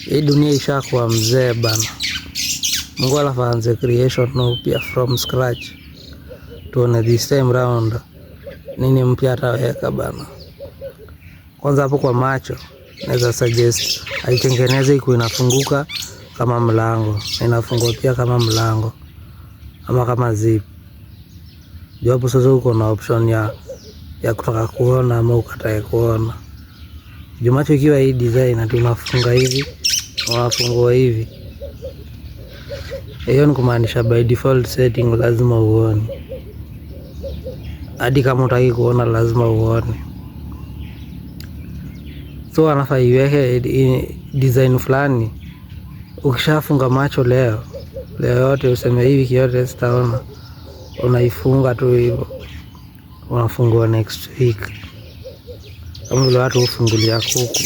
Hii dunia ishakuwa mzee bana. Mungu alafu aanze creation upya from scratch. Tuone this time round nini mpya ataweka bana. Kwanza hapo kwa macho naweza suggest aitengeneze ikuwe inafunguka kama mlango, inafungua pia kama mlango ama kama zip. Juu hapo sasa uko na option ya kutaka kuona ama ukatae kuona. Juu macho ikiwa hii design ati unafunga hivi, unafungua hivi, hiyo ni kumaanisha by default setting lazima uone, hadi kama utaki kuona lazima uone. So anafaa iweke design fulani, ukishafunga macho leo leo yote useme hii wiki yote sitaona, unaifunga tu hivyo, unafungua next week, kama vile watu hufungulia kuku.